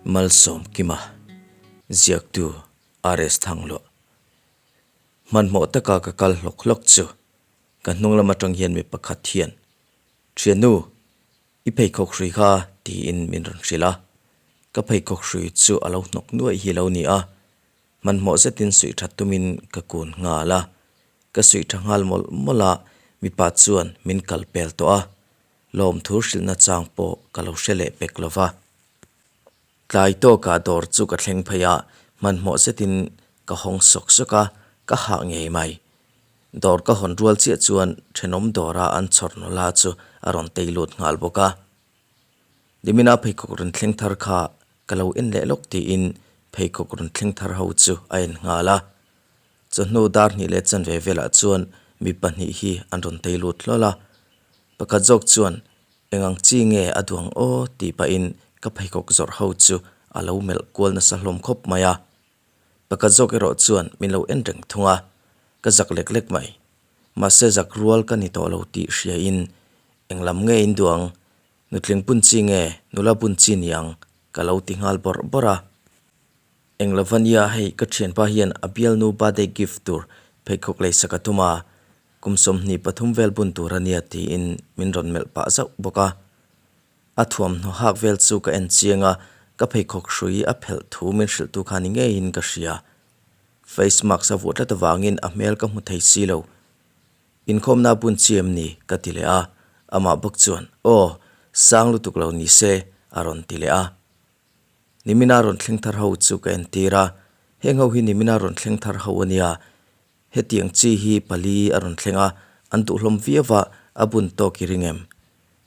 Malsawmkima, ziaktu RS Thangluah. Hmanhmawh taka ka kal hlawk hlawk chu ka hnung lam atang hian mi pakhat hian, Thiannu, i pheikhawk hrui kha tiin min rawn hrilh a. Ka pheikhawk hrui chu a lo hnawk nuaih hi lo ni a. Hmanhmawh zetin suih that tumin ka kun nghal a. Ka suih tha nghal mawlh mawlh a, mipa chuan min kal pel tawh a. Lawmthu hrilhna chang pawh ka lo hre leh pek lo va. Tlai tawkah dawr chu ka thleng phei a, hmanhmawh zetin ka hawng sawk sawk a, ka hah ngei mai. Dawr ka hawn rual chiah chuan thenawm dawra an chhawr nawla chu a rawn tei lut nghal bawk a. Nimina pheikhawk rawn thleng thar kha ka lo en leh lawk tiin pheikhawk rawn thleng thar ho chu a en nghal a. Chawhnu dar hnih leh chanve velah chuan mi pahnih hi an rawn tei lut hlawl a. Pakhat zawk chuan eng ang chi nge a duang aw tih pahin ka pheikhawk zawrh ho chu a lo melh kual nasa hlawm khawp mai a. Pakhat zawk erawh chuan min lo en reng thung a, ka zak lek lek mai. Mahse zak rual ka ni tawh lo tih hriain eng lam nge in duang, nutling bun chi nge nula bun chi ni ang ka lo ti nghal bawrh bawrh a. Eng lova nia hei ka thianpa hian a bialnu birthday gift tur pheikhawk lei sak a tum a, kum 23 vel bun tur a nia tiin min rawn melh pah zauh bawk a. A thuamhnaw hak vel chu ka en chiang a, ka pheikhawk hrui a phelh thu min hrilh tu kha ni ngeiin ka hria. Face mask a vuah tlat avangin a hmel ka hmu thei si lo. Inkhawmna bun chi em ni? ka ti leh a, amah bawk chuan, Aw, sang lutuk lo ni se, a rawn ti leh a. Nimina rawn thleng thar ho chu ka entir a, heng ho hi nimina rawn thleng thar ho a nia, Hetiang chi hi pali a rawn thleng a, an duhhlawm viau a, a bun tawk i ring em?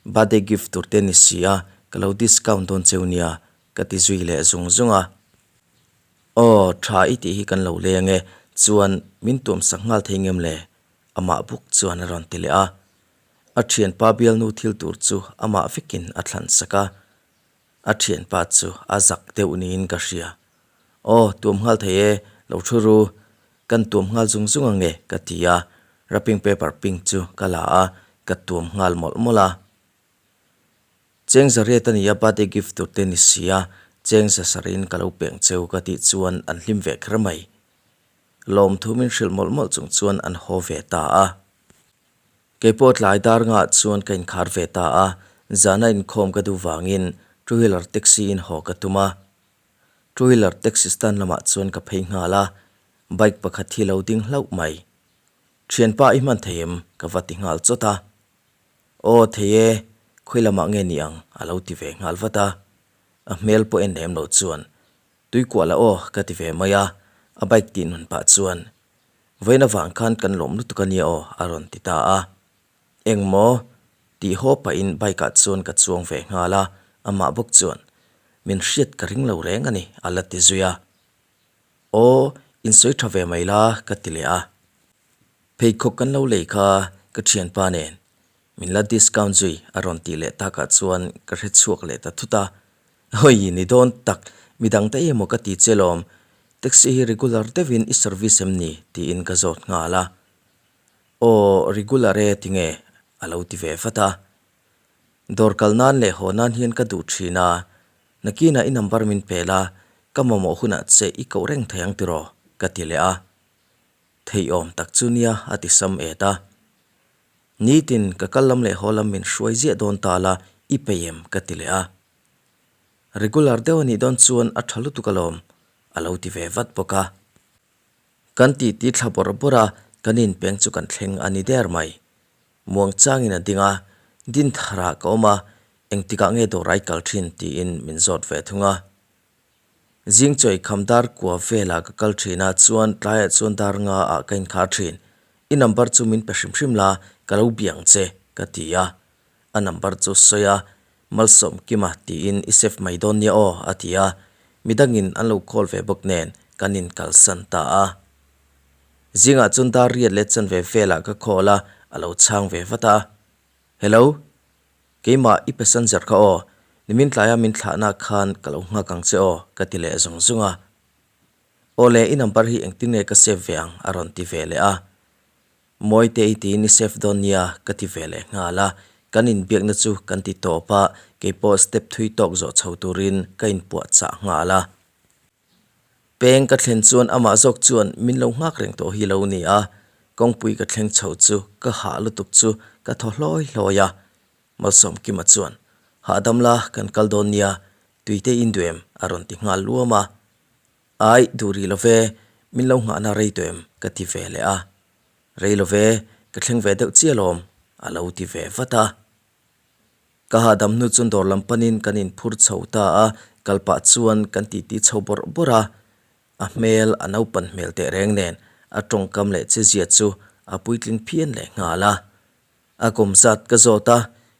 Birthday gift tur te ni si a, ka lo discount dawn cheu nia, ka ti zui leh zung zung a. Aw, tha i tih hi kan lo leng e, chuan min tuam sak nghal thei ngem le? Amah bawk chuan a rawn ti leh a. A thianpa bialnu thil tur chu amah vekin a thlan sak a. A thianpa chu a zak deuh niin ka hria. Aw, tuam nghal thei e, lo thu ru. Kan tuam nghal zung zung ange ka ti a, wrapping paper pink chu ka la a, ka tuam nghal mawlh mawlh a. Cheng zariat a nia birthday gift tur te ni si a, cheng za sarin ka lo peng cheu ka tih chuan an hlim ve kher mai. Lawmthu min hrilh mawlh mawlh chung chuan an haw ve ta a. Kei pawh tlai dar ngah chuan ka inkhar ve ta a, zana inkhawm ka duh vangin two wheeler taxi in haw ka tum a. Two wheeler taxi stand lamah chuan ka phei nghal a, bike pakhat hi lo ding hlauh mai. Thianpa i hman thei em? ka va ti nghal chawt a. Aw thei e, khawi lamah nge ni ang? a lo ti ve nghal vat a. A hmel pawh en lem lo chuan, Tuikuah la aw ka ti ve mai a, a bike tih nun pah chuan, Vawiin avang khan kan lawm lutuk a nia aw a rawn ti ta a. Engmaw? tih haw pahin bike ah chuan ka chuang ve nghal a, amah bawk chuan min hriat ka ring lo reng a ni a la ti zui a. Aw, insawi tha ve mai la ka ti leh a. Pheikhawk kan lo lei kha ka thianpa nen min la discount zui a rawn tih leh takah chuan ka hre chhuak leh ta thut a. Hawi ni dawn tak, midang te emaw ka ti che lawm, taxi hi regular deuhin i service em ni? tiin ka zawt nghal a. Aw, regular e tinge? a lo ti ve vat a. Dawr kal nan leh haw nan hian ka duh thin a, nakinah i number min pel a, ka mamawh hunah che i koh reng thei ang tiraw? ka ti leh a. Theiawm tak chu nia a ti sam et a. Nitin ka kal lam leh haw lam min hruai ziah dawn ta la i peih em ka ti leh a. Regular deuh a nih dawn chuan a tha lutuk alawm a lo ti ve vat bawk a. Kan titi thla bawrh bawrh a, kan inpeng chu kan thleng a ni der mai. Muang changin a ding a, din tharah ka awm a, engtikah nge dawr ai kal thin tiin min zawt ve thung a. Zing chawi kham dar kua velah ka kal thin a, chuan tlaiah chuan dar nga ah ka inkhar thin. I number chu min pe hrim hrim la, ka lo biang che, ka ti a. A number chu sawi a, Malsawmkima tiin i save mai dawn nia aw, a ti a. Midangin an lo call ve bawk nen kan inkalsan ta a. Zingah chuan dar riat leh chanve velah ka call a, a lo chhang ve vat a. Hello. Keimah i passenger kha aw, nimin tlaia min thlahna khan ka lo nghak ang che aw, ka ti leh zung zung a. Aw le, i number hi engtin nge ka save ve ang? a rawn ti ve leh a. Mawite i tiin i save dawn nia, ka ti ve leh nghal a, Kan inbiakna chu kan ti tawp a, keipawh step thui tawk zawh chho turin ka inpuahchah nghal a. Peng ka thlen chuan amah zawk chuan min lo nghak reng tawh hi lo ni a, kawngpui ka thleng chho chu ka hah lutuk chu ka thaw hlawi hlawi a. Malsawmkima chuan, Hahdam la, kan kal dawn nia, tuite in duh em? a rawn ti nghal luam a. Ai, duh rih lo ve, min lo nghahna rei tawh em? ka ti ve leh a. Rei lo ve, ka thleng ve deuh chiah alawm, a lo ti ve vat a. Ka hahdam hnu chuan dawr lam panin kan inphur chho ta a, kal pah chuan kan titi chho bawrh bawrh a. A hmel a naupan hmel teh reng nen a tawngkam leh chezia chu a puitling phian leh nghal a. A kum zat ka zawt a,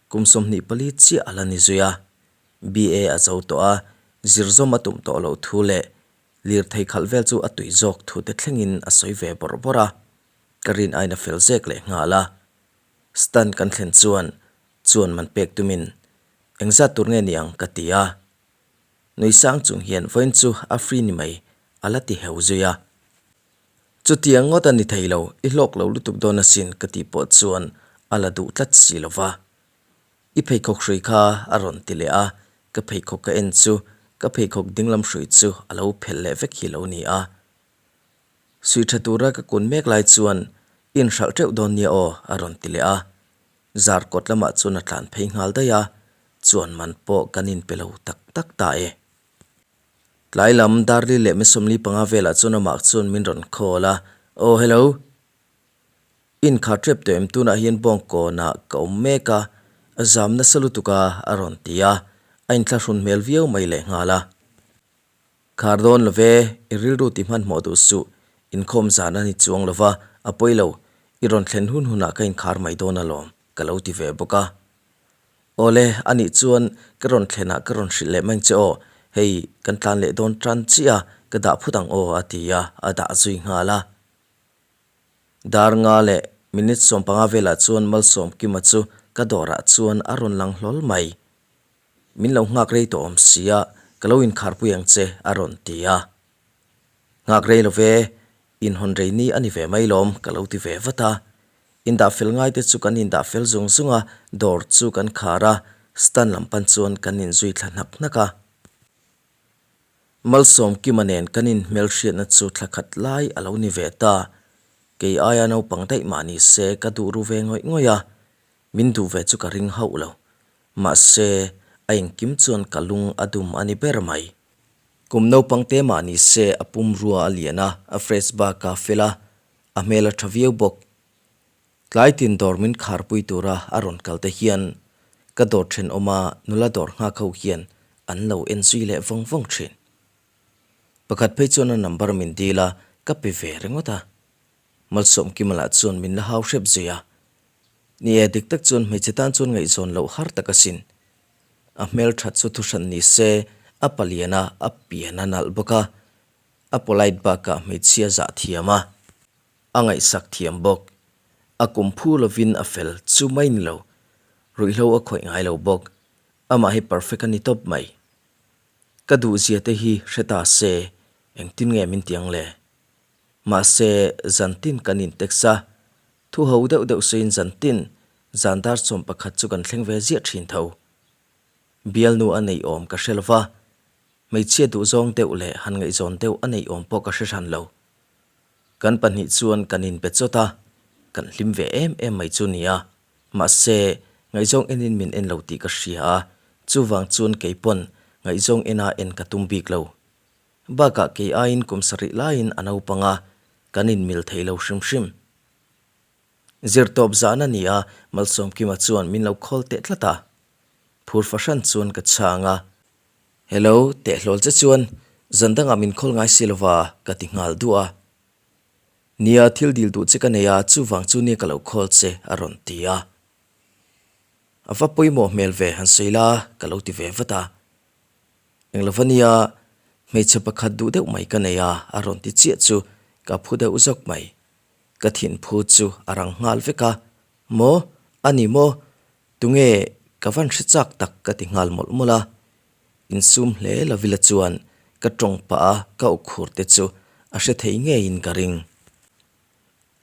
kum 24 chiah a la ni zui a. BA a zo tawh a, zir zawm a tum tawh loh thu leh lirthei khalh vel chu a tui zawk thu te thlengin a sawi ve bawrh bawrh a. Ka rin aina fel zek leh nghal a. Stand kan thlen chuan chuan man pek tumin engzat tur nge ni ang ka ti a. Nui sang chung hian vawiin chu a free ni mai a la ti heu zui a. Chutiang ngawt a ni thei lo, i hlawk lo lutuk dawn asin ka tih pawh chuan a la duh tlat si lo va. I pheikhawk hrui kha a rawn ti leh a, ka pheikhawk ka en chu ka pheikhawk dinglam hrui chu a lo phelh leh vek hi lo ni a. Suih tha tura ka kun mek lai chuan in hralh teuh dawn nia aw a rawn ti leh a. Zar kawt lamah chuan a tlan phei nghal daih a, chuan man pawh kan inpe lo tak tak ta e. Tlai lam Darli leh Misawmli panga velah chuan amah chuan min rawn call a, Aw hello. Inkhar tep tawh em tunah hian bawngkawnah ka awm mek a, a zam nasa lutuk a a rawn ti a, a inthlahrun hmel viau mai lehnghal a. Khar dawn lo ve, i rilru ti hmanhmawh duh suh, inkhawm zan a ni chuang lo va, a pawi lo, i rawn thlen hun hunah ka inkhar mai dawn alawm, ka lo ti ve bawk a. Awle, anih chuan ka rawn thlenah ka rawn hrilh leh mai ang che aw, hei kan tlan leh dawn tan chiah a, ka dah phut ang aw, a ti a, a dah zui nghal a. Dar nga leh minute 15 velah chuan Malsawmkima chu ka dawrah chuan a rawn lang hlawl mai. Min lo nghak rei tawh awm sia, ka lo inkharpui ang che, a rawn ti a. Nghak rei lo ve, inhawn rei ni a ni ve mai lawm, ka lo ti ve vat a. Indah fel ngai te chu kan indah fel zung zung a, dawr chu kan khar a, stand lam pan chuan kan inzui thla hnak hnak a. Malsawmkima nen kan inhmelhriatna chu thla khat lai a lo ni ve ta. Kei aia naupang daih mah ni se ka duh ru ve ngawih ngawih a, min duh ve chu ka ring hauh lo. Mahse, a engkim chuan ka lung a dum a ni ber mai. Kum naupang te mah ni se a pumrua a lian a, a fresh bak a fel a, a hmel a tha viau bawk. Tlai tin dawr min kharpui tura a rawn kal te hian ka dawr thenawma nula dawr nghak ho hian an lo en zui leh vawng vawng thin. Pakhat phei chuan a number min dil a, ka pe ve ringawt a. Malsawmkima lah chuan min la hau hrep zui a. Ni e, dik tak chuan hmeichhe tan chuan ngaihzawn loh har tak asin. A hmel that chu thuhran ni se, a palian a, a pian a nalh bawk a. A polite bakah hmeichhia zah thiam a, a ngaihsak thiam bawk. A kum phu lovin a fel chu mai ni lo, ruihhlo a khawih ngai lo bawk. Amah hi perfect a ni tawp mai. Ka duhzia te hi hre ta se, engtin nge min ti ang le? Mahse, zantin kan intex a, thu ho deuh deuh sawiin zantin zan dar 11 chu kan thleng ve ziah thin tho. Bialnu a neih awm ka hre lo va, hmeichhia duhzawng deuh leh han ngaihzawn deuh a neih awm pawh ka hre hran lo. Kan pahnih chuan kan inbe chawt a, kan hlim ve em em mai chu nia. Mahse, ngaihzawng enin min en lo tih ka hria a, chuvang chuan keipawn ngaihzawng ena en ka tum bik lo. Bakah kei aiin kum sarih laiin a naupang a, kan inmil thei lo hrim hrim. Zirtawp zan a ni a, Malsawmkima chuan min lo call teh tlat a. Phur fahran chuan ka chhang a. Hello, tehhlawl che chuan zan dangah min call ngai si lova ka ti nghal duah a. Nia, thil dil duh che ka nei a, chuvang chu nia ka lo call che a rawn ti a. A va pawimawh hmel ve han sawi la ka lo ti ve vat a. Englova nia, hmeichhe pakhat duh deuh mai ka nei a, a rawn ti chiah chu ka phu deuh zawk mai. Ka thinphu chu a rang nghal vek a, Maw? A ni maw? Tunge ka van hre chak tak ka ti nghal mawlh mawlh a. Insum hle Lavila chuan ka tawng pah a, ka ukhur te chu a hre thei ngeiin ka ring.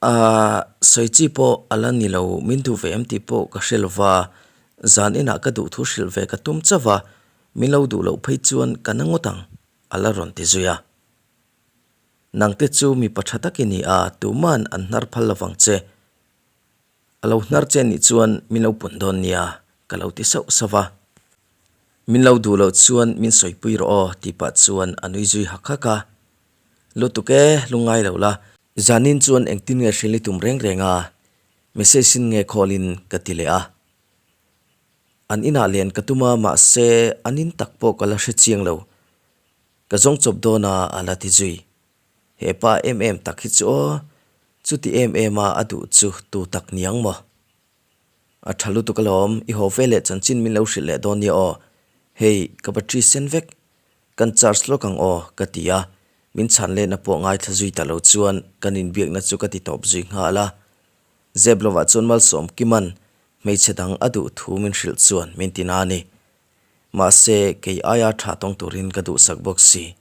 Aaa, sawi chi pawh a la ni lo, min duh ve em tih pawh ka hre lova. Zan inah ka duh thu hrilh ve ka tum chauh a, min lo duh loh phei chuan ka na ngawt ang, a la rawn ti zui a. Nangte chu mipa tha tak i ni a, tuman an hnar phal lovang che. A lo hnar che nih chuan min lo pun dawn nia, ka lo ti sauh sauh a. Min lo duh loh chuan min sawipui rawh aw, tih pah chuan a nui zui hak hak a. Lutuk e, lungngai lo la. Zanin chuan engtin nge hrilh i tum reng reng a, message in nge call in ka ti leh a. An inah len ka tum a, mahse an in tak pawh ka la hre chiang lo. Ka zawng chawp dawn a, a la ti zui. He pa em em tak hi chu aw, chuti em em a a duh chu tu tak niang maw? A tha lutuk alawm, i haw ve leh chanchin min lo hrilh leh dawn nia aw. Hei, ka battery sen vek, kan charge lawk ang aw, ka ti a, min chhan lehna pawh ngaithla zui ta lo chuan kan inbiakna chu ka ti tawp zui nghal a. Zep lovah chuan Malsawm Kima'n hmeichhe dang a duh thu min hrilh chuan min ti na a ni. Mahse, kei aia tha tawng turin ka duhsak bawk si.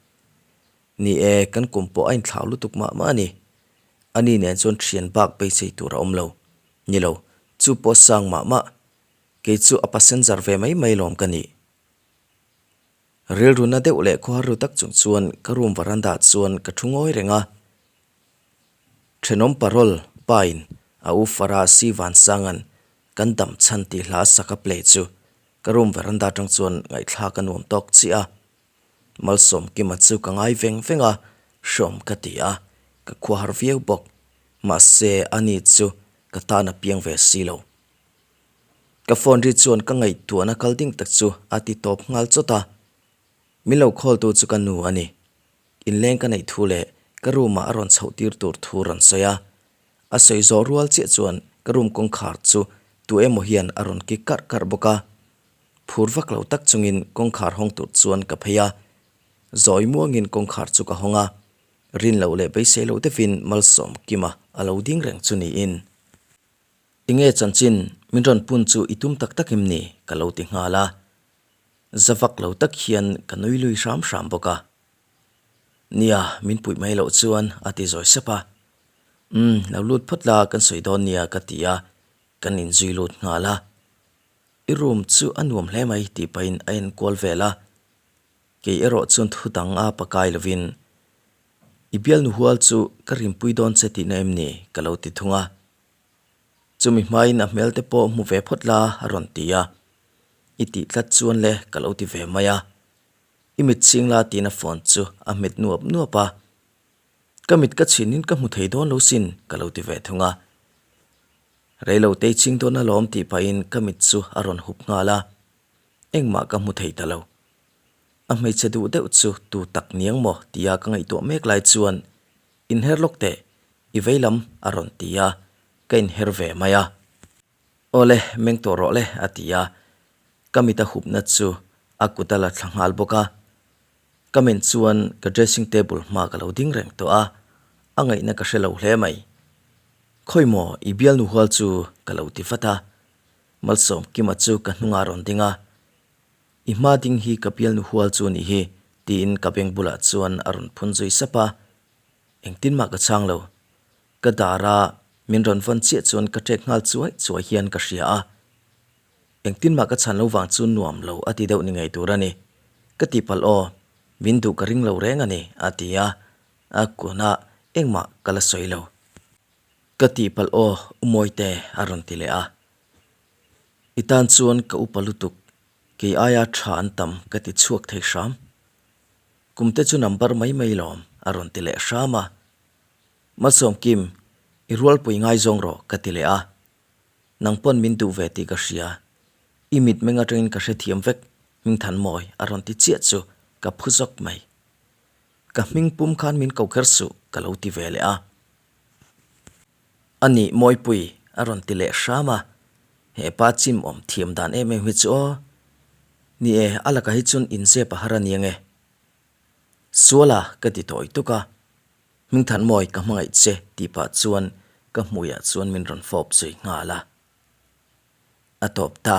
Ni e, kan kum pawh a inthlau lutuk mah mah a ni. Ani nen chuan thian bak beisei tur a awm lo. Ni lo, chu pawh sang mah mah. Kei chu a passenger ve mai mai lawm ka nih. Rilru na deuh leh khawhar ru tak chung chuan ka room veranda chuan ka thu ngawi reng a. Thenawm parol pain a u Farah si Vansanga'n kan dam chhan tih hla sak a play chu ka room veranda atang chuan ngaihthlak a nuam tawk chiah a. Malsawmkima chu ka ngai veng veng a, hrawm ka ti a, ka khuahar viau bawk. Mahse, ani chu ka tan a piang ve si lo. Ka phone ri chuan ka ngaihtuahna kal ding tak chu a ti tawp nghal chawt a. Min lo call tu chu ka nu a ni. Inleng ka neih thu leh ka room ah a rawn chhoh tir tur thu rawn sawi a. A sawi zawh rual chiah chuan ka room kawngkhar chu tu emaw hian a rawn kik karh karh bawk a. Phur vak lo tak chungin kawngkhar hawng tur chuan ka phei a. Zawi muangin kawngkhar chu ka hawng a. Rin loh leh beisei loh deuhin Malsawm Kima a lo ding reng chu niin. Tinge chanchin min rawn pun chu i tum tak tak em ni? ka lo ti nghal a. Za vak lo tak hian ka nui lui hram hram bawk a. Nia, min puih mai loh chuan a ti zawi sep a. Umm, lo lut phawt la kan sawi dawn nia ka ti a, kan inzui lut nghal a. I room chu a nuam hle mai tih pahin a enkual vel a, kei erawh chuan thu dang a pakai lovin I bialnu hual chu ka rimpui dawn che tihna em ni? ka lo ti thung a. Chumi hmain a hmel te pawh hmu ve phawt la a rawn ti a, I tih tlat chuan le ka lo ti ve mai a. I mit ching la tiin a phone chu a hmet nuap nuap a. Ka mit ka chhinin ka hmu thei dawn lo sin ka lo ti ve thung a. Reilo tei ching dawn alawm tih pahin ka mit chu a rawn hup nghal a, engmah ka hmu thei ta lo. A hmeichhe duh deuh chu tu tak niang maw tia ka ngaihtuah mek lai chuan inher lawk teh, i vei lam a rawn ti a, ka inher ve mai a. Awle, meng tawh rawh le a ti a, ka mit a hupna chu a kut a la thla nghal bawk a. Ka men chuan ka dressing table hma ka lo ding reng tawh a, a ngaihna ka hre lo hle mai. Khawi maw i bialnu hual chu ka lo ti vat a, Malsawmkima chu ka hnungah rawn ding a, I hma ding hi ka bialnu hual chu nih hi tiin ka beng bulah chuan a rawn phun zui sap a, engtin mah ka chhang lo. Ka dar a min rawn vawn chiah chuan ka ṭek nghal chuai chuai hian ka hria a, engtin mah ka chhan lo vang chu nuam lo a ti deuh ni ngei tur a ni. Ka tihpalh aw, min duh ka ring lo reng a ni a ti a, A kunah engmah ka la sawi lo. Ka tihpalh aw, U Mawite a rawn ti leh a. I tan chuan ka upa lutuk, kei aia tha an tam ka ti chhuak thei hram. Kum te chu number mai mai lawm a rawn ti leh hram a. Malsawm Kim, i rualpui ngaizawng rawh ka ti leh a. Nang pawn min duh ve tih ka hria. I mitmeng atangin ka hrethiam vek, Hmingthanmawi a rawn ti chiah chu ka phu zawk mai. Ka hming pum khan min ko kher suh ka lo ti ve leh a. A nih Mawipui a rawn ti leh hram a, he pa chim awm thiam dan em em hi chu aw. Ni e, a lakah hi chuan inzep a har a ni ange. Suala ka ti tawi tuk a, Hmingthanmawi ka hmangaih che tih pah chuan ka hmuiah chuan min rawn fawp zui nghal a. A tawp ta.